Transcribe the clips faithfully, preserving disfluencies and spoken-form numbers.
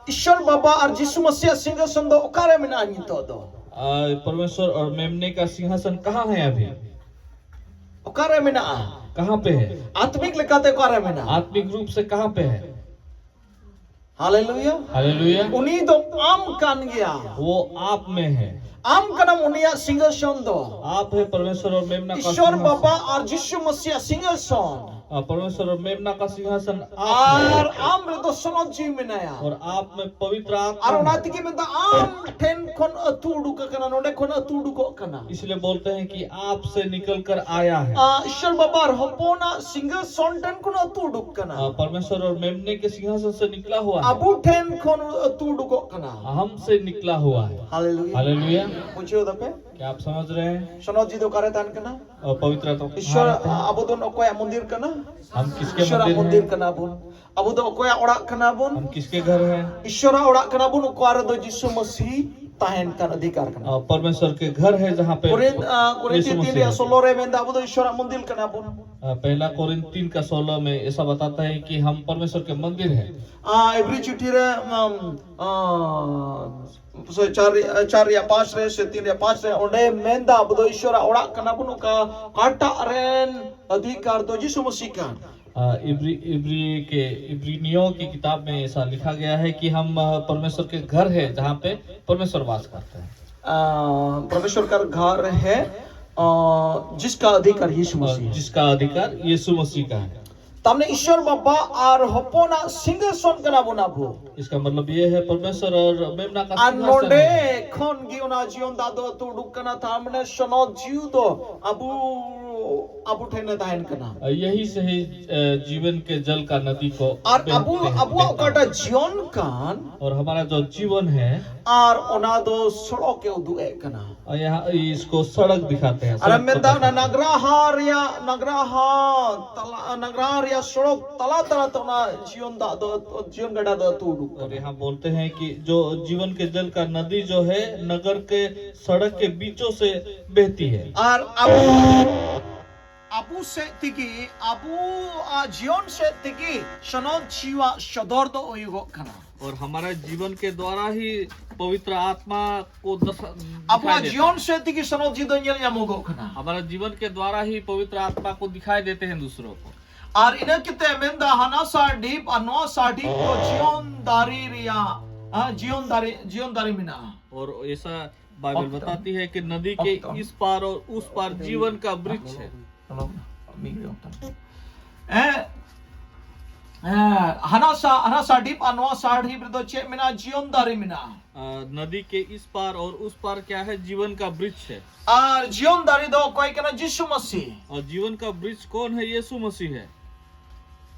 ᱤᱥᱚᱨ ᱵᱟᱵᱟ ᱟᱨ ᱡᱤᱥᱩ ᱢᱟᱥᱤᱭᱟᱜ ᱥᱤᱝᱦᱟᱥᱚᱱ ᱫᱚ ᱚᱠᱟᱨᱮ ᱢᱮᱱᱟᱜᱼᱟ ᱱᱤᱛᱚᱜ ᱫᱚ? आ, परमेश्वर और मेमने का सिंहासन कहाँ है अभी? ᱚᱠᱟᱨᱮ ᱢᱮᱱᱟᱜᱼᱟ? कहाँ पे है? ᱟᱛᱢᱤᱠ ᱞᱮᱠᱟᱛᱮ ᱚᱠᱟᱨᱮ ᱢᱮᱱᱟᱜᱼᱟ? आत्मिक रूप से कहाँ पे है? ᱦᱟᱞᱮᱞᱩᱭᱟ᱾ हालेलुया। ᱩᱱᱤ ᱫᱚ ᱟᱢ ᱠᱟᱱ ᱜᱮᱭᱟ᱾ वो आप में है। ᱟᱢ ᱠᱟᱱᱟᱢ ᱩᱱᱤᱭᱟᱜ ᱥᱤᱝᱦᱟᱥᱚᱱ ᱫᱚ᱾ आप है परमेश्वर और मेमना का ᱤᱥᱚᱨ सिंहासन। ᱵᱟᱵᱟ ᱟᱨ ᱡᱤᱥᱩ ᱢᱟᱥᱤᱭᱟᱜ ᱥᱤᱝᱦᱟᱥᱚᱱ᱾ हाँ, परमेश्वर और मेमना का सिंहासन ᱟᱨ आप ᱟᱢ ᱨᱮᱫᱚ ᱥᱚᱱᱚᱛ ᱡᱤᱣᱤ ᱢᱮᱱᱟᱭᱟ᱾ है। और आप में पवित्र ᱟᱨ आत्मा ᱚᱱᱟ है। ᱛᱮᱜᱮ ᱢᱮᱱᱫᱟ ᱟᱢ ᱴᱷᱮᱱ ᱠᱷᱚᱱ ᱟᱹᱛᱩ ᱩᱰᱩᱠ ᱟᱠᱟᱱᱟ, ᱱᱚᱰᱮ ᱠᱷᱚᱱ ᱟᱹᱛᱩ ᱩᱰᱩᱠᱚᱜ ᱠᱟᱱᱟ᱾ इसलिए बोलते हैं कि आपसे निकल कर आया है। ᱟ, ᱤᱥᱚᱨ ᱵᱟᱵᱟ ᱟᱨ ᱦᱚᱯᱚᱱᱟᱜ ᱥᱤᱝᱦᱟᱥᱚᱱ ᱴᱷᱮᱱ ᱠᱷᱚᱱ ᱟᱹᱛᱩ ᱩᱰᱩᱠ ᱠᱟᱱᱟ᱾ हाँ, परमेश्वर और मेमने के सिंहासन से निकला हुआ है। ᱟᱵᱚ ᱴᱷᱮᱱ ᱠᱷᱚᱱ ᱟᱹᱛᱩ ᱩᱰᱩᱠᱚᱜ ᱠᱟᱱᱟ᱾ हमसे निकला हुआ है। ᱦᱟᱞᱮᱞᱩᱭᱟ᱾ हालेलुया। ᱵᱩᱡᱷᱟᱹᱣ ᱫᱟᱯᱮ? क्या आप समझ रहे हैं? ᱥᱚᱱᱚᱛ ᱡᱤᱣᱤ ᱫᱚ ᱚᱠᱟᱨᱮ ᱛᱟᱦᱮᱱ ᱠᱟᱱᱟ? और पवित्र आत्मा ᱤᱥᱚᱨ कहाँ रहते हैं? ᱟᱵᱚ ᱫᱚ ᱚᱠᱚᱭᱟᱜ ᱢᱚᱱᱫᱤᱨ ᱠᱟᱱᱟ? हम किसके ᱤᱥᱚᱨᱟᱜ मंदिर ᱢᱚᱱᱫᱤᱨ हैं? ᱠᱟᱱᱟ ᱵᱚᱱ᱾ ᱟᱵᱚ ᱫᱚ ᱚᱠᱚᱭᱟᱜ ᱚᱲᱟᱜ ᱠᱟᱱᱟ ᱵᱚᱱ? हम किसके घर हैं? ᱤᱥᱚᱨᱟᱜ ᱚᱲᱟᱜ ᱠᱟᱱᱟ ᱵᱚᱱ, ᱚᱠᱟ ᱨᱮᱫᱚ ᱡᱤᱥᱩ ᱢᱟᱹᱥᱤ ᱛᱟᱦᱮᱱ ᱠᱟᱱ ᱚᱫᱷᱤᱠᱟᱨ ᱠᱟᱱᱟ᱾ और परमेश्वर के घर है जहाँ पे ᱠᱚᱨᱤᱱ- ᱟ, ᱠᱚᱨᱤᱱᱛᱷᱤ यीशु ᱛᱤᱱ मसीह ᱨᱮᱭᱟᱜ है। ᱥᱳᱞᱳ ᱨᱮ ᱢᱮᱱᱫᱟ ᱟᱵᱚ ᱫᱚ ᱤᱥᱚᱨᱟᱜ ᱢᱚᱱᱫᱤᱨ ᱠᱟᱱᱟ ᱵᱚᱱ᱾ आ, पहला कोरिंथ तीन का सोलह में ऐसा बताता है कि हम परमेश्वर के मंदिर हैं। ᱟ, ᱮᱵᱨᱤ ᱪᱤᱴᱷᱤ ᱨᱮ ᱟᱢ, ᱟ, ᱥᱮ ᱪᱟᱨ ᱨᱮᱭᱟᱜ- ᱪᱟᱨ ᱨᱮᱭᱟᱜ ᱯᱟᱸᱪ ᱨᱮ ᱥᱮ ᱛᱤᱱ ᱨᱮᱭᱟᱜ ᱯᱟᱸᱪ ᱨᱮ ᱚᱸᱰᱮ ᱢᱮᱱᱫᱟ ᱟᱵᱚ ᱫᱚ ᱤᱥᱚᱨᱟᱜ ᱚᱲᱟᱜ ᱠᱟᱱᱟ ᱵᱚᱱ, ᱚᱠᱟ ᱚᱠᱟᱴᱟᱜ ᱨᱮᱱ ᱚᱫᱷᱤᱠᱟᱨ ᱫᱚ ᱡᱤᱥᱩ ᱢᱟᱹᱥᱤ ᱠᱟᱱ᱾ आ, इब्री इब्री के इब्रिनियों की किताब में ऐसा लिखा गया है कि हम आ, परमेश्वर के घर है जहाँ पे परमेश्वर वास करते हैं। ᱟ, परमेश्वर का घर है, ᱟ, जिसका अधिकार यीशु और मसीह है। जिसका अधिकार यीशु मसीह का है। ᱛᱟᱨᱢᱟᱱᱮ ᱤᱥᱚᱨ ᱵᱟᱵᱟ ᱟᱨ ᱦᱚᱯᱚᱱᱟᱜ ᱥᱤᱝᱦᱟᱥᱚᱱ ᱠᱟᱱᱟ ᱵᱚᱱ ᱟᱵᱚ᱾ इसका मतलब ये है परमेश्वर और मेमना का ᱟᱨ सिंहासन ᱱᱚᱰᱮ है। ᱠᱷᱚᱱ ᱜᱮ ᱚᱱᱟ ᱡᱤᱭᱚᱱ ᱫᱟᱜ ᱫᱚ ᱟᱹᱛᱩ ᱩᱰᱩᱠ ᱠᱟᱱᱟ, ᱛᱟᱨᱢᱟᱱᱮ ᱥᱚᱱᱚᱛ ᱡᱤᱣᱤ ᱫᱚ ᱟᱵᱚ ᱟᱵᱚ ᱴᱷᱮᱱ ᱮ ᱛᱟᱦᱮᱱ ᱠᱟᱱᱟ᱾ यही से ही अ, जीवन के जल का नदी को ᱟᱨ बहते ᱟᱵᱚ हैं, ᱟᱵᱚᱣᱟᱜ बहता है। ᱚᱠᱟᱴᱟᱜ ᱡᱤᱭᱚᱱ ᱠᱟᱱ और हमारा जो जीवन है ᱟᱨ ᱚᱱᱟ ᱫᱚ ᱥᱚᱲᱚᱠ ᱮ ᱩᱫᱩᱜ ᱮᱫ ᱠᱟᱱᱟ᱾ और यहाँ इसको सड़क दिखाते हैं, ᱟᱨ सड़क ᱢᱮᱱᱫᱟ बताते ᱚᱱᱟ हैं। ᱱᱟᱜᱽᱨᱟᱦᱟ ᱨᱮᱭᱟᱜ ᱱᱟᱜᱽᱨᱟᱦᱟ ᱛᱟᱞᱟ ᱱᱟᱜᱽᱨᱟᱦᱟ ᱨᱮᱭᱟᱜ ᱥᱚᱲᱚᱠ ᱛᱟᱞᱟ ᱛᱟᱞᱟᱛᱮ ᱚᱱᱟ ᱡᱤᱭᱚᱱ ᱫᱟᱜ ᱫᱚ ᱡᱤᱭᱚᱱ ᱜᱟᱰᱟ ᱫᱚ ᱟᱹᱛᱩ ᱩᱰᱩᱠ और ᱠᱟᱱᱟ᱾ यहाँ बोलते हैं कि जो जीवन के जल का नदी जो है नगर के सड़क के बीचों से बहती है। ᱟᱨ ᱟᱵᱚ ᱟᱵᱚ ᱟᱵᱚ ᱥᱮᱫ ᱛᱮᱜᱮ, ᱟᱵᱚᱣᱟᱜ ᱡᱤᱭᱚᱱ ᱥᱮᱫ ᱛᱮᱜᱮ ᱥᱚᱱᱚᱛ ᱡᱤᱣᱤᱣᱟᱜ ᱥᱚᱫᱚᱨ ᱫᱚ ᱦᱩᱭᱩᱜᱚᱜ ᱠᱟᱱᱟ᱾ और हमारे जीवन के द्वारा ही पवित्र आत्मा को दस, दिखाई ᱟᱵᱚᱣᱟᱜ देता ᱡᱤᱭᱚᱱ है। ᱥᱮᱫ ᱛᱮᱜᱮ ᱥᱚᱱᱚᱛ ᱡᱤᱣᱤ ᱫᱚ ᱧᱮᱞ ᱧᱟᱢᱚᱜᱚᱜ ᱠᱟᱱᱟ᱾ हमारे जीवन के द्वारा ही पवित्र आत्मा को दिखाई देते हैं दूसरों को। ᱟᱨ ᱤᱱᱟᱹ ᱠᱟᱛᱮ ᱢᱮᱱᱫᱟ, ᱦᱟᱱᱟ ᱥᱟᱰᱤᱯ ᱟᱨ ᱱᱚᱣᱟ ᱥᱟᱰᱤᱯ ᱫᱚ ᱡᱤᱭᱚᱱ ᱫᱟᱨᱮ ᱨᱮᱭᱟᱜ, ᱟ, ᱡᱤᱭᱚᱱ ᱫᱟᱨᱮ, ᱡᱤᱭᱚᱱ ᱫᱟᱨᱮ ᱢᱮᱱᱟᱜᱼᱟ᱾ और ऐसा बाइबल Octo. बताती है कि नदी के Octo. इस पार और उस पार जीवन का वृक्ष है। ᱦᱮᱸ, ᱦᱮᱸ, ᱦᱟᱱᱟ ᱥᱟ ᱦᱟᱱᱟ ᱥᱟᱰᱤᱯ ᱟᱨ ᱱᱚᱣᱟ ᱥᱟᱰᱤᱯ ᱨᱮᱫᱚ ᱪᱮᱫ ᱢᱮᱱᱟᱜᱼᱟ? ᱡᱤᱭᱚᱱ ᱫᱟᱨᱮ ᱢᱮᱱᱟᱜᱼᱟ᱾ अ, नदी के इस पार और उस पार क्या है? जीवन का वृक्ष है। ᱟᱨ ᱡᱤᱭᱚᱱ ᱫᱟᱨᱮ ᱫᱚ ᱚᱠᱚᱭ ᱠᱟᱱᱟ? ᱡᱤᱥᱩ ᱢᱟᱹᱥᱤ᱾ और जीवन का वृक्ष कौन है? यीशु मसीह है।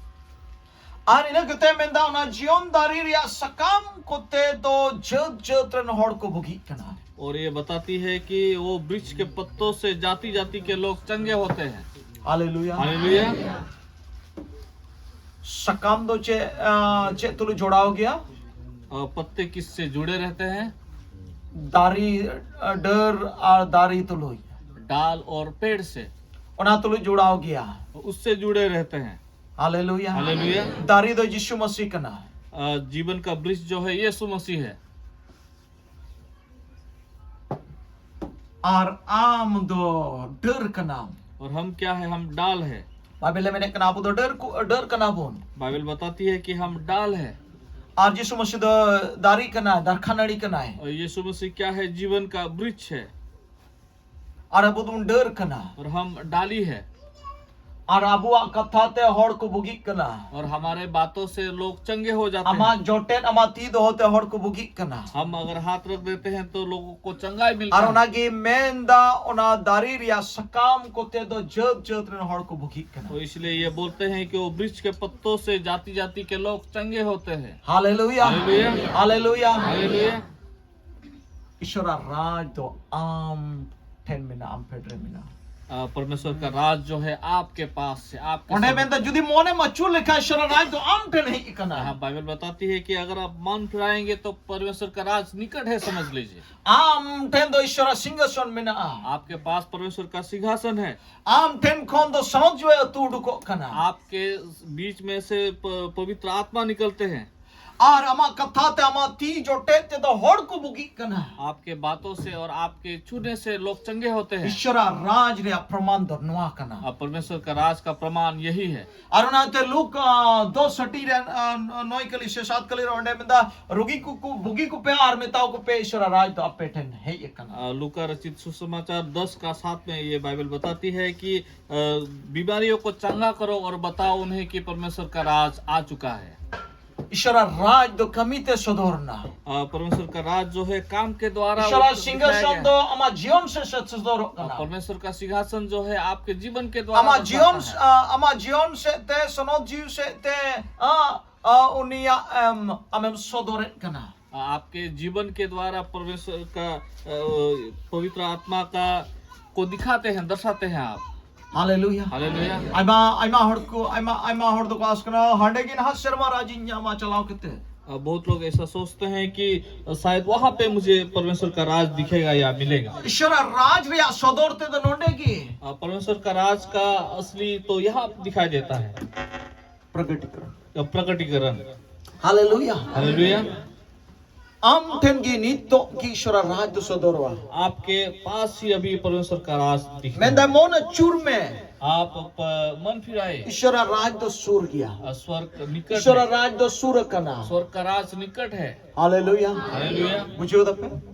ᱟᱨ ᱤᱱᱟᱹ ᱠᱟᱛᱮ ᱢᱮᱱᱫᱟ, ᱚᱱᱟ ᱡᱤᱭᱚᱱ ᱫᱟᱨᱮ ᱨᱮᱭᱟᱜ ᱥᱟᱠᱟᱢ ᱠᱚᱛᱮ ᱫᱚ ᱡᱟᱹᱛ ᱡᱟᱹᱛ ᱨᱮᱱ ᱦᱚᱲ ᱠᱚ ᱵᱩᱜᱤᱜ ᱠᱟᱱᱟ᱾ और ये बताती है कि वो वृक्ष के पत्तों से जाति जाति के लोग चंगे होते हैं। ᱦᱟᱞᱮᱞᱩᱭᱟ᱾ हालेलुया। ᱥᱟᱠᱟᱢ ᱫᱚ ᱪᱮᱫ, ᱟ, ᱪᱮᱫ ᱛᱩᱞᱩᱡ ᱡᱚᱲᱟᱣ ᱜᱮᱭᱟ? और पत्ते किससे जुड़े रहते हैं? ᱫᱟᱨᱮ, ᱟ, ᱰᱟᱹᱨ ᱟᱨ ᱫᱟᱨᱮ ᱛᱩᱞᱩᱡ᱾ डाल और पेड़ से। ᱚᱱᱟ ᱛᱩᱞᱩᱡ ᱡᱚᱲᱟᱣ ᱜᱮᱭᱟ᱾ उससे जुड़े रहते हैं। ᱦᱟᱞᱮᱞᱩᱭᱟ᱾ ᱦᱟᱞᱮᱞᱩᱭᱟ᱾ ᱫᱟᱨᱮ ᱫᱚ ᱡᱤᱥᱩ ᱢᱟᱹᱥᱤ ᱠᱟᱱᱟ᱾ अ, जीवन का वृक्ष जो है यीशु मसीह है। ᱟᱨ ᱟᱢ ᱫᱚ ᱰᱟᱹᱨ ᱠᱟᱱᱟᱢ᱾ और हम क्या है? हम डाल है। ᱵᱟᱭᱵᱮᱞ ᱮ ᱢᱮᱱᱮᱫ ᱠᱟᱱᱟ, ᱟᱵᱚ ᱫᱚ ᱰᱟᱹᱨ ᱠᱚ, ᱰᱟᱹᱨ ᱠᱟᱱᱟ ᱵᱚᱱ᱾ बाइबल बताती है कि हम डाल है। ᱟᱨ ᱡᱤᱥᱩ ᱢᱟᱹᱥᱤ ᱫᱚ ᱫᱟᱨᱮ ᱠᱟᱱᱟᱭ, ᱫᱟᱨᱠᱷᱟ ᱱᱟᱹᱲᱤ ᱠᱟᱱᱟᱭ᱾ और यीशु मसीह क्या है? जीवन का वृक्ष है। ᱟᱨ ᱟᱵᱚ ᱫᱚᱵᱚᱱ ᱰᱟᱹᱨ ᱠᱟᱱᱟ᱾ और हम डाली है। ᱟᱨ ᱟᱵᱚᱣᱟᱜ ᱠᱟᱛᱷᱟ ᱛᱮ ᱦᱚᱲ ᱠᱚ ᱵᱩᱜᱤᱜ ᱠᱟᱱᱟ᱾ और हमारे बातों से लोग चंगे हो जाते हैं। ᱟᱢᱟᱜ ᱡᱚᱴᱮᱫ, ᱟᱢᱟᱜ ᱛᱤ ᱫᱚᱦᱚ ᱛᱮ ᱦᱚᱲ ᱠᱚ ᱵᱩᱜᱤᱜ ᱠᱟᱱᱟ᱾ हम अगर हाथ रख देते हैं तो लोगों को चंगाई ᱟᱨ मिलता है। ᱚᱱᱟᱜᱮ ᱢᱮᱱᱫᱟ, ᱚᱱᱟ ᱫᱟᱨᱮ ᱨᱮᱭᱟᱜ ᱥᱟᱠᱟᱢ ᱠᱚᱛᱮ ᱫᱚ ᱡᱟᱹᱛ ᱡᱟᱹᱛ ᱨᱮᱱ ᱦᱚᱲ ᱠᱚ ᱵᱩᱜᱤᱜ ᱠᱟᱱᱟ᱾ तो इसलिए ये बोलते हैं कि वो वृक्ष के पत्तों से जाति जाति के लोग चंगे होते हैं। ᱦᱟᱞᱮᱞᱩᱭᱟ᱾ ᱦᱟᱞᱮᱞᱩᱭᱟ᱾ ᱦᱟᱞᱮᱞᱩᱭᱟ᱾ हालेलुया। ᱤᱥᱚᱨᱟᱜ ᱨᱟᱡᱽ ᱫᱚ ᱟᱢ ᱴᱷᱮᱱ ᱢᱮᱱᱟᱜᱼᱟ, ᱟᱢ ᱯᱷᱮᱰ ᱨᱮ ᱢᱮᱱᱟᱜᱼᱟ᱾ परमेश्वर का राज जो है आपके पास है, आपके ᱚᱸᱰᱮ सामने। ᱢᱮᱱᱫᱟ ᱡᱩᱫᱤ ᱢᱚᱱᱮᱢ ᱟᱹᱪᱩᱨ ᱞᱮᱠᱷᱟᱱ ᱤᱥᱚᱨ ᱨᱟᱡᱽ ᱫᱚ ᱟᱢ ᱴᱷᱮᱱ ᱦᱮᱡ ᱟᱠᱟᱱᱟ᱾ हाँ, बाइबल बताती है कि अगर आप मन फिराएंगे तो परमेश्वर का राज निकट है, समझ लीजिए। ᱟᱢ ᱴᱷᱮᱱ ᱫᱚ ᱤᱥᱚᱨᱟᱜ ᱥᱤᱝᱦᱟᱥᱚᱱ ᱢᱮᱱᱟᱜᱼᱟ᱾ आपके पास परमेश्वर का सिंहासन है। ᱟᱢ ᱴᱷᱮᱱ ᱠᱷᱚᱱ ᱫᱚ ᱥᱟᱶᱡᱚᱭ ᱟᱹᱛᱩ ᱩᱰᱩᱠᱚᱜ ᱠᱟᱱᱟ᱾ आपके बीच में से प, पवित्र आत्मा निकलते हैं। ᱟᱨ ᱟᱢᱟᱜ ᱠᱟᱛᱷᱟ ᱛᱮ, ᱟᱢᱟᱜ ᱛᱤ ᱡᱚᱴᱮᱫ ᱛᱮᱫᱚ ᱦᱚᱲ ᱠᱚ ᱵᱩᱜᱤᱜ ᱠᱟᱱᱟ᱾ आपके बातों से और आपके छूने से लोग चंगे होते हैं। ᱤᱥᱚᱨᱟᱜ ᱨᱟᱡᱽ ᱨᱮᱭᱟᱜ ᱯᱨᱚᱢᱟᱱ ᱫᱚ ᱱᱚᱣᱟ ᱠᱟᱱᱟ᱾ अब परमेश्वर का राज का प्रमाण यही है। ᱟᱨ ᱚᱱᱟᱛᱮ ᱞᱩᱠ ᱫᱚᱥ ᱦᱟᱹᱴᱤᱧ ᱨᱮ ᱟᱸ, ᱱᱚᱭ ᱠᱟᱹᱞᱤ ᱥᱮ ᱥᱟᱛ ᱠᱟᱹᱞᱤ ᱨᱮ ᱚᱸᱰᱮ ᱢᱮᱱᱫᱟ, ᱨᱩᱜᱤ ᱠᱚ ᱠᱚ ᱵᱩᱜᱤ ᱠᱚᱯᱮ ᱟᱨ ᱢᱮᱛᱟᱣ ᱠᱚᱯᱮ ᱤᱥᱚᱨᱟᱜ ᱨᱟᱡᱽ ᱫᱚ ᱟᱯᱮ ᱴᱷᱮᱱ ᱦᱮᱡ ᱟᱠᱟᱱᱟ᱾ अ, लूका रचित सुसमाचार दस का सात में ये बाइबल बताती है कि अ, बीमारियों को चंगा करो और बताओ उन्हें कि परमेश्वर का राज आ चुका है। ᱤᱥᱚᱨᱟᱜ ᱨᱟᱡᱽ ᱫᱚ ᱠᱟᱹᱢᱤ ᱛᱮ ᱥᱚᱫᱚᱨ ᱮᱱᱟ᱾ अ, परमेश्वर का राज जो है काम के द्वारा ᱤᱥᱚᱨᱟᱜ उसको दिखाया गया ᱥᱤᱝᱦᱟᱥᱚᱱ है। ᱫᱚ ᱟᱢᱟᱜ ᱡᱤᱭᱚᱱ ᱥᱮᱫ ᱥᱮ ᱥᱚᱫᱚᱨᱚᱜ और ᱠᱟᱱᱟ᱾ परमेश्वर का सिंहासन जो है आपके जीवन के द्वारा ᱟᱢᱟᱜ बस ᱡᱤᱭᱚᱱ आता है। ᱟ, ᱟᱢᱟᱜ ᱡᱤᱭᱚᱱ ᱥᱮᱫ ᱛᱮ, ᱥᱚᱱᱚᱛ ᱡᱤᱣᱤ ᱥᱮᱫ ᱛᱮ ᱟ, ᱟ, ᱩᱱᱤᱭᱟᱜ ᱮᱢ, ᱟᱢᱮᱢ ᱥᱚᱫᱚᱨᱮᱫ ᱠᱟᱱᱟ᱾ आपके जीवन के द्वारा परमेश्वर का अ, पवित्र आत्मा का को दिखाते हैं, दर्शाते हैं आप। ᱦᱟᱞᱮᱞᱩᱭᱟ᱾ हालेलुया। ᱟᱭᱢᱟ ᱟᱭᱢᱟ ᱦᱚᱲ ᱠᱚ ᱟᱭᱢᱟ ᱟᱭᱢᱟ ᱦᱚᱲ ᱫᱚᱠᱚ ᱟᱥ ᱠᱟᱱᱟ, ᱦᱟᱸᱰᱮ ᱜᱮ ᱱᱟᱦᱟᱜ ᱥᱮᱨᱢᱟ ᱨᱟᱡᱽ ᱤᱧ ᱧᱟᱢᱟ ᱪᱟᱞᱟᱣ ᱠᱟᱛᱮ᱾ अ, बहुत लोग ऐसा सोचते हैं कि शायद वहां पे मुझे परमेश्वर का राज दिखेगा या मिलेगा। ᱤᱥᱚᱨᱟᱜ ᱨᱟᱡᱽ ᱨᱮᱭᱟᱜ ᱥᱚᱫᱚᱨ ᱛᱮᱫᱚ ᱱᱚᱰᱮ ᱜᱮ᱾ अ, परमेश्वर का राज का असली तो यहाँ दिखाई देता है। ᱯᱨᱚᱜᱴᱤᱠᱚᱨᱚᱱ᱾ अ, प्रकटीकरण। ᱦᱟᱞᱮᱞᱩᱭᱟ᱾ हालेलुया। ᱟᱢ ᱴᱷᱮᱱ ᱜᱮ ᱱᱤᱛᱚᱜ ᱜᱮ ᱤᱥᱚᱨᱟᱜ ᱨᱟᱡᱽ ᱫᱚ ᱥᱚᱫᱚᱨᱚᱜᱼᱟ᱾ आपके पास ही अभी परमेश्वर का राज दिखता ᱢᱮᱱᱫᱟᱭ है। ᱢᱚᱱᱮ ᱪᱩᱨ ᱢᱮ, आप प- मन फिराए। ᱤᱥᱚᱨᱟᱜ ᱨᱟᱡᱽ ᱫᱚ ᱥᱩᱨ ᱜᱮᱭᱟ᱾ अ, स्वर्ग निकट ᱤᱥᱚᱨᱟᱜ है। ᱨᱟᱡᱽ ᱫᱚ ᱥᱩᱨ ᱟᱠᱟᱱᱟ᱾ स्वर्ग का राज निकट है। ᱦᱟᱞᱮᱞᱩᱭᱟ᱾ हालेलुया। ᱵᱩᱡᱷᱟᱹᱣ ᱫᱟᱯᱮ?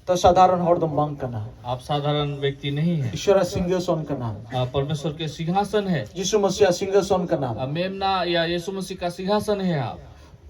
ᱛᱚ ᱥᱟᱫᱷᱟᱨᱚᱱ ᱦᱚᱲ ᱫᱚᱢ ᱵᱟᱝ ᱠᱟᱱᱟ᱾ आप साधारण व्यक्ति नहीं है। ᱤᱥᱚᱨᱟᱜ ᱥᱤᱝᱦᱟᱥᱚᱱ ᱠᱟᱱᱟ᱾ आप परमेश्वर के सिंहासन है। ᱡᱤᱥᱩ ᱢᱟᱥᱤᱭᱟᱜ ᱥᱤᱝᱦᱟᱥᱚᱱ ᱠᱟᱱᱟ᱾ आप मेमना या यीशु मसीह का सिंहासन है आप।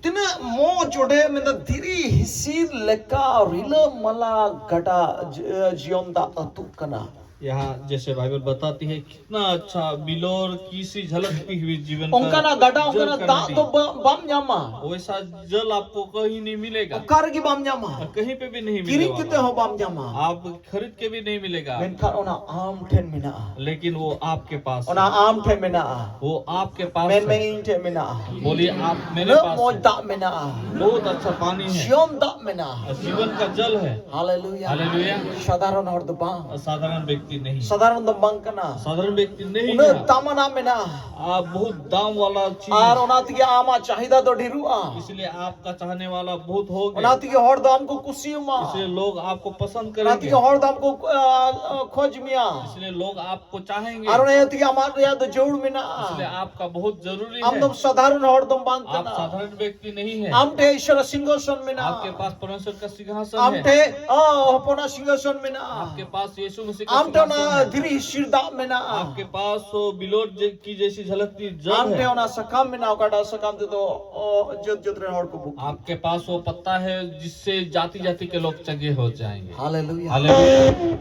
ᱛᱤᱱᱟᱹᱜ ᱢᱚᱡᱽ ᱚᱸᱰᱮ ᱢᱮᱱᱫᱟ, ᱫᱷᱤᱨᱤ ᱦᱤᱥᱤᱫ ᱞᱮᱠᱟ ᱨᱤᱞᱟᱹᱢᱟᱞᱟ ᱜᱟᱰᱟ ᱡᱤ- ᱡᱤᱭᱚᱱ ᱫᱟᱜ ᱟᱹᱛᱩᱜ ᱠᱟᱱᱟ᱾ यहाँ जैसे बाइबल बताती है, कितना अच्छा बिलोर की सी झलकती हुई जीवन का ᱚᱱᱠᱟᱱᱟᱜ ᱜᱟᱰᱟ, जल ᱚᱱᱠᱟᱱᱟᱜ का ᱫᱟᱜ नदी। ᱫᱚ ᱵᱟ- ᱵᱟᱢ ᱧᱟᱢᱟ᱾ वैसा जल आपको कहीं नहीं मिलेगा, ᱚᱠᱟ ᱨᱮᱜᱮ ᱵᱟᱢ ᱧᱟᱢᱟ᱾ और कहीं पे भी नहीं मिलने ᱠᱤᱨᱤᱧ ᱠᱟᱛᱮ वाला। ᱦᱚᱸ ᱵᱟᱢ ᱧᱟᱢᱟ᱾ आप खरीद के भी नहीं मिलेगा, ᱢᱮᱱᱠᱷᱟᱱ ᱚᱱᱟ ᱟᱢ ᱴᱷᱮᱱ ᱢᱮᱱᱟᱜᱼᱟ᱾ लेकिन वो आपके पास ᱚᱱᱟ है। ᱟᱢ ᱴᱷᱮᱱ ᱢᱮᱱᱟᱜᱼᱟ᱾ वो आपके पास ᱢᱮᱱᱢᱮ है। ᱤᱧ ᱴᱷᱮᱱ ᱢᱮᱱᱟᱜᱼᱟ᱾ बोलिए, आप मेरे ᱩᱱᱟᱹᱜ पास ᱢᱚᱡᱽ है। ᱫᱟᱜ ᱢᱮᱱᱟᱜᱼᱟ᱾ बहुत अच्छा पानी है, ᱡᱤᱭᱚᱱ ᱫᱟᱜ ᱢᱮᱱᱟᱜᱼᱟ᱾ जीवन का जल है। ᱦᱟᱞᱮᱞᱩᱭᱟ᱾ ᱦᱟᱞᱮᱞᱩᱭᱟ᱾ ᱥᱟᱫᱷᱟᱨᱚᱱ ᱦᱚᱲ ᱫᱚ ᱵᱟᱝ᱾ साधारण व्यक्ति नहीं। ᱥᱟᱫᱷᱟᱨᱚᱱ ᱫᱚ ᱵᱟᱝ ᱠᱟᱱᱟ᱾ साधारण व्यक्ति नहीं ᱩᱱᱟᱹᱜ है। ᱫᱟᱢᱟᱱᱟᱜ ᱢᱮᱱᱟᱜᱼᱟ᱾ आप बहुत दाम वाला चीज। ᱟᱨ ᱚᱱᱟ ᱛᱮᱜᱮ ᱟᱢᱟᱜ ᱪᱟᱦᱤᱫᱟ ᱫᱚ ᱰᱷᱮᱨᱚᱜᱼᱟ᱾ इसलिए आपका चाहने वाला बहुत होगा। ᱚᱱᱟ ᱛᱮᱜᱮ ᱦᱚᱲ ᱫᱚ ᱟᱢ ᱠᱚ ᱠᱩᱥᱤᱭᱟᱢᱟ᱾ इसलिए लोग आपको पसंद ᱚᱱᱟ ᱠरेंगे। ᱛᱮᱜᱮ ᱦᱚᱲ ᱫᱚ ᱟᱢ ᱠᱚ ᱟ, ᱟ, ᱠᱷᱚᱡᱽ ᱢᱮᱭᱟ᱾ इसलिए लोग आपको चाहेंगे। ᱟᱨ ᱚᱱᱟ ᱤᱭᱟᱹ ᱛᱮᱜᱮ ᱟᱢᱟᱜ ᱨᱮᱭᱟᱜ ᱫᱚ ᱡᱟᱹᱨᱩᱲ ᱢᱮᱱᱟᱜᱼᱟ᱾ इसलिए आपका बहुत जरूरी ᱟᱢ है। ᱫᱚ ᱥᱟᱫᱷᱟᱨᱚᱱ ᱦᱚᱲ ᱫᱚ ᱵᱟᱝ आप ᱠᱟᱱᱟ᱾ ᱥᱟᱫᱷᱟᱨᱚᱱ व्यक्ति नहीं है। ᱟᱢ ᱴᱷᱮᱱ ᱤᱥᱚᱨᱟᱜ ᱥᱤᱝᱦᱟᱥᱚᱱ ᱢᱮᱱᱟᱜᱼᱟ᱾ आपके पाᱥ परमेश्वर का सिंहासन ᱟᱢ है। ᱴᱷᱮᱱ ᱚ, ᱦᱚᱯᱚᱱᱟᱜ ᱥᱤᱝᱦᱟᱥᱚᱱ ᱢᱮᱱᱟᱜᱼᱟ᱾ आपके पास यीशु मसीह का ᱟᱢ ᱴᱷᱮᱱ ᱚᱱᱟ सिंहासन है। ᱫᱷᱤᱨᱤ ᱦᱤᱥᱤᱨ ᱫᱟᱜ ᱢᱮᱱᱟᱜᱼᱟ᱾ आपके पास वो बिलोर ज- की जैसी झलकती ᱟᱢ जल ᱴᱷᱮᱱ है। ᱚᱱᱟ ᱥᱟᱠᱟᱢ ᱢᱮᱱᱟᱜᱼᱟ, ᱚᱠᱟᱴᱟᱜ ᱥᱟᱠᱟᱢ ᱛᱮᱫᱚ ᱚ, ᱡᱟᱹᱛ ᱡᱟᱹᱛ ᱨᱮᱱ ᱦᱚᱲ ᱠᱚ ᱵᱩᱠ᱾ आपके पास वो पत्ता है जिससे जाति जाति के लोग चंगे हो जाएंगे। ᱦᱟᱞᱮᱞᱩᱭᱟ᱾ हालेलुया।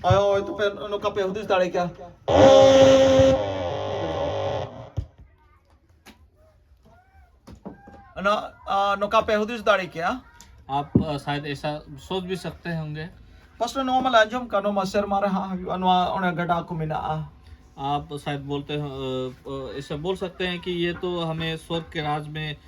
ᱦᱳᱭ, ᱦᱳᱭ, ᱛᱚᱵᱮ ᱱᱚᱝᱠᱟ ᱯᱮ ᱦᱩᱫᱤᱥ ᱫᱟᱲᱮ ᱠᱮᱭᱟ᱾ ᱱᱚ-, ᱟ, ᱱᱚᱝᱠᱟ ᱯᱮ ᱦᱩᱫᱤᱥ ᱫᱟᱲᱮ ᱠᱮᱭᱟ᱾ आप अ, शायद ऐसा सोच भी सकते होंगे। ᱯᱟᱥᱴᱚᱨ, ᱱᱚᱣᱟ ᱢᱟᱞᱮ ᱟᱸᱡᱚᱢ ᱠᱟᱜ, ᱱᱚᱣᱟ ᱢᱟ ᱥᱮᱨᱢᱟ ᱨᱮ ᱦᱟᱸᱜ ᱦᱩᱭᱩᱜᱼᱟ, ᱱᱚᱣᱟ ᱚᱱᱮ ᱜᱟᱰᱟ ᱠᱚ ᱢᱮᱱᱟᱜᱼᱟ᱾ आप शायद बोलते हो, अ, अ, ऐसा बोल सकते हैं कि ये तो हमें स्वर्ग के राज में, अ,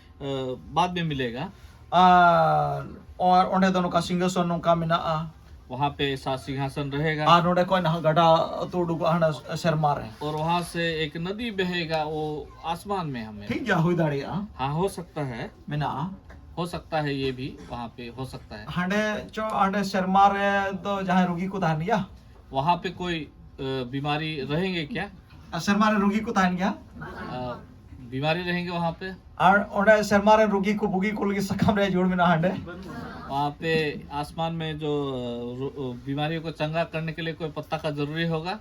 बाद में मिलेगा। ᱟᱨ ᱚ-, ᱚᱸᱰᱮ ᱫᱚ ᱱᱚᱝᱠᱟ ᱥᱤᱝᱦᱟᱥᱚᱱ ᱱᱚᱝᱠᱟ ᱢᱮᱱᱟᱜᱼᱟ᱾ वहाँ पे ऐसा सिंहासन रहेगा। ᱟᱨ ᱱᱚᱸᱰᱮ ᱠᱷᱚᱱ ᱱᱟᱦᱟᱜ ᱜᱟᱰᱟ ᱟᱹᱛᱩ ᱩᱰᱩᱠᱚᱜᱼᱟ ᱦᱟᱱᱟ ᱥᱮᱨᱢᱟ ᱨᱮ᱾ और वहाँ से एक नदी बहेगा, वो आसमान में हमें। ᱴᱷᱤᱠ ᱜᱮᱭᱟ, ᱦᱩᱭ ᱫᱟᱲᱮᱭᱟᱜᱼᱟ᱾ हाँ, हो सकता है। ᱢᱮᱱᱟᱜᱼᱟ᱾ हो सकता है, ये भी वहाँ पे हो सकता है। ᱦᱟᱸᱰᱮ ᱪᱚ, ᱦᱟᱸᱰᱮ ᱥᱮᱨᱢᱟ ᱨᱮ ᱫᱚ ᱡᱟᱦᱟᱸᱭ ᱨᱩᱜᱤ ᱠᱚ ᱛᱟᱦᱮᱱ ᱜᱮᱭᱟ? वहाँ पे कोई, अ, बीमारी रहेंगे क्या? ᱟᱨ ᱥᱮᱨᱢᱟ ᱨᱮ ᱨᱩᱜᱤ ᱠᱚ ᱛᱟᱦᱮᱱ ᱜᱮᱭᱟ? अ, बीमारी रहेंगे वहाँ पे? ᱟᱨ ᱚᱸᱰᱮ ᱥᱮᱨᱢᱟ ᱨᱮ ᱨᱩᱜᱤ ᱠᱚ ᱵᱩᱜᱤ ᱠᱚ ᱞᱟᱹᱜᱤᱫ ᱥᱟᱠᱟᱢ ᱨᱮᱭᱟᱜ ᱡᱟᱹᱨᱩᱲ ᱢᱮᱱᱟᱜᱼᱟ ᱦᱟᱸᱰᱮ? वहाँ पे आसमान में जो, अ, रो-, अ, बीमारियों को चंगा करने के लिए कोई पत्ता का जरूरी होगा?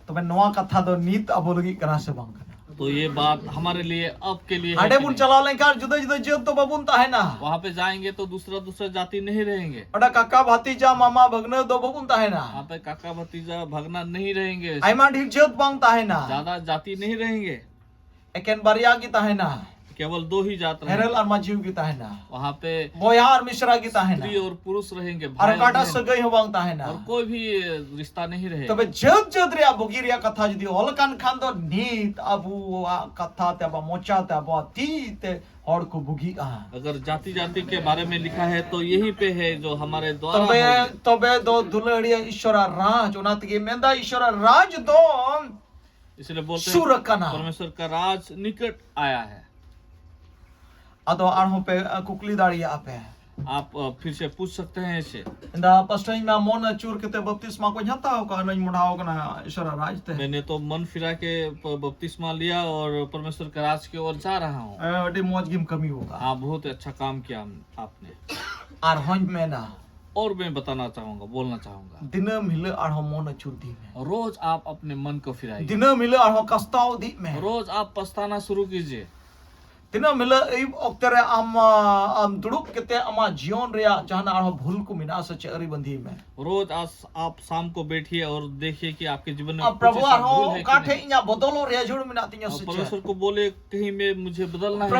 ᱛᱚᱵᱮ ᱱᱚᱣᱟ ᱠᱟᱛᱷᱟ ᱫᱚ ᱱᱤᱛ ᱟᱵᱚ ᱞᱟᱹᱜᱤᱫ ᱠᱟᱱᱟ ᱥᱮ ᱵᱟᱝ ᱠᱟᱱᱟ? तो ये बात हमारे लिए, आपके लिए है ᱦᱟᱸᱰᱮ कि ᱵᱚᱱ नहीं? ᱪᱟᱞᱟᱣ ᱞᱮᱱᱠᱷᱟᱱ ᱡᱩᱫᱟ ᱡᱩᱫᱟ ᱡᱟᱹᱛ ᱫᱚ ᱵᱟᱵᱚᱱ ᱛᱟᱦᱮᱱᱟ᱾ वहाँ पे जाएंगे तो दूसरा दूसरा जाति नहीं रहेंगे। ᱚᱸᱰᱮ ᱠᱟᱠᱟ ᱵᱷᱟᱛᱤᱡᱟ ᱢᱟᱢᱟ ᱵᱷᱟᱹᱜᱽᱱᱟᱹ ᱫᱚ ᱵᱟᱵᱚᱱ ᱛᱟᱦᱮᱱᱟ᱾ वहाँ पे काका भतीजा भगना नहीं रहेंगे। ᱟᱭᱢᱟ ᱰᱷᱮᱨ ᱡᱟᱹᱛ ᱵᱟᱝ ᱛᱟᱦᱮᱱᱟ᱾ ज्यादा जाति नहीं रहेंगे। ᱮᱠᱮᱱ ᱵᱟᱨᱭᱟ ᱜᱮ ᱛᱟᱦᱮᱱᱟ᱾ केवल दो ही जात रहेंगे। ᱦᱮᱨᱮᱞ ᱟᱨ ᱢᱟᱹᱡᱷᱤ ᱜᱮ ᱛᱟᱦᱮᱱᱟ᱾ वहाँ पे ᱵᱚᱭᱦᱟ ᱟᱨ ᱢᱤᱥᱨᱟ ᱜᱮ ᱛᱟᱦᱮᱱᱟ᱾ स्त्री और पुरुष रहेंगे, ᱟᱨ भाई और ᱚᱠᱟᱴᱟᱜ बहन, ᱥᱟᱹᱜᱟᱹᱭ ᱦᱚᱸ ᱵᱟᱝ ᱛᱟᱦᱮᱱᱟ᱾ और कोई भी रिश्ता नहीं रहेगा। ᱛᱚᱵᱮ ᱡᱟᱹᱛ ᱡᱟᱹᱛ ᱨᱮᱭᱟᱜ ᱵᱩᱜᱤ ᱨᱮᱭᱟᱜ ᱠᱟᱛᱷᱟ ᱡᱩᱫᱤ ᱚᱞ ᱠᱟᱱ ᱠᱷᱟᱱ ᱫᱚ ᱱᱤᱛ ᱟᱵᱚᱣᱟᱜ ᱠᱟᱛᱷᱟ ᱛᱮ, ᱟᱵᱚᱣᱟᱜ ᱢᱚᱪᱟ ᱛᱮ, ᱟᱵᱚᱣᱟᱜ ᱛᱤ ᱛᱮ ᱦᱚᱲ ᱠᱚ ᱵᱩᱜᱤᱜᱼᱟ᱾ अगर जाति जाति के बारे में लिखा है तो यही पे है जो हमारे द्वारा ᱛᱚᱵᱮ हम- ᱛᱚᱵᱮ ᱫᱚ ᱫᱩᱞᱟᱹᱲᱤᱭᱟᱹ ᱤᱥᱚᱨᱟᱜ ᱨᱟᱡᱽ, ᱚᱱᱟ ᱛᱮᱜᱮ ᱢᱮᱱᱫᱟ ᱤᱥᱚᱨᱟᱜ ᱨᱟᱡᱽ ᱫᱚ इसलिए बोलते ᱥᱩᱨ हैं ᱟᱠᱟᱱᱟ᱾ परमेश्वर का राज निकट आया है। ᱟᱫᱚ ᱟᱨᱦᱚᱸ ᱯᱮ ᱟ, ᱠᱩᱠᱞᱤ ᱫᱟᱲᱮᱭᱟᱜᱼᱟ ᱯᱮ᱾ आप अ, फिर से पूछ सकते हैं इसे। ᱤᱧ ᱫᱚ ᱯᱟᱥᱴᱚᱨ ᱤᱧ ᱢᱟ ᱢᱚᱱ ᱟᱹᱪᱩᱨ ᱠᱟᱛᱮ ᱵᱟᱯᱛᱤᱥᱢᱟ ᱠᱚᱧ ᱦᱟᱛᱟᱣ ᱠᱟᱜᱼᱟ, ᱚᱱᱟᱧ ᱢᱚᱰᱷᱟᱣ ᱠᱟᱱᱟ ᱤᱥᱚᱨᱟᱜ ᱨᱟᱡᱽ ᱛᱮ᱾ मैंने तो मन फिरा के प- बपतिस्मा लिया और परमेश्वर के राज की ओर जा रहा हूँ। ᱮ, ᱟᱹᱰᱤ ᱢᱚᱡᱽ ᱜᱮᱢ ᱠᱟᱹᱢᱤ ᱟᱠᱟᱫᱟ᱾ हाँ, बहुत ही अच्छा काम किया हम- आपने। ᱟᱨᱦᱚᱸᱧ ᱢᱮᱱᱟ, और मैं बताना चाहूंगा, बोलना चाहूंगा। ᱫᱤᱱᱟᱹᱢ ᱦᱤᱞᱳᱜ ᱟᱨᱦᱚᱸ ᱢᱚᱱ ᱟᱹᱪᱩᱨ ᱤᱫᱤ ᱢᱮ᱾ रोज आप अपने मन को फिराइए। ᱫᱤᱱᱟᱹᱢ ᱦᱤᱞᱳᱜ ᱟᱨᱦᱚᱸ ᱠᱟᱥᱛᱟᱣ ᱤᱫᱤ ᱢᱮ᱾ रोज आप पछताना शुरू कीजिए। ᱫᱤᱱᱟᱹᱢ ᱦᱤᱞᱳᱜ ᱟᱹᱭᱩᱵ ᱚᱠᱛᱮ ᱨᱮ ᱟᱢ, ᱟ, ᱟᱢ ᱫᱩᱲᱩᱵ ᱠᱟᱛᱮ ᱟᱢᱟᱜ ᱡᱤᱭᱚᱱ ᱨᱮᱭᱟᱜ ᱡᱟᱦᱟᱱᱟᱜ ᱟᱨᱦᱚᱸ ᱵᱷᱩᱞ ᱠᱚ ᱢᱮᱱᱟᱜᱼᱟ ᱥᱮ ᱪᱮᱫ, ᱟᱹᱨᱤ ᱵᱟᱸᱫᱷᱤ ᱢᱮ᱾ रोज आज आप शाम को बैठिए और देखिए कि आपके जीवन में ᱟᱢ कुछ ᱯᱨᱚᱵᱷᱩ ऐसा भूल ᱟᱨᱦᱚᱸ है ᱚᱠᱟ कि ᱴᱷᱮᱡ नहीं। ᱤᱧᱟᱹᱜ ᱵᱚᱫᱚᱞᱚᱜ ᱨᱮᱭᱟᱜ ᱡᱟᱹᱨᱩᱲ ᱢᱮᱱᱟᱜ ᱛᱤᱧᱟᱹ और ᱥᱮ ᱪᱮᱫ? परमेश्वर को बोले, कहीं में मुझे बदलना है।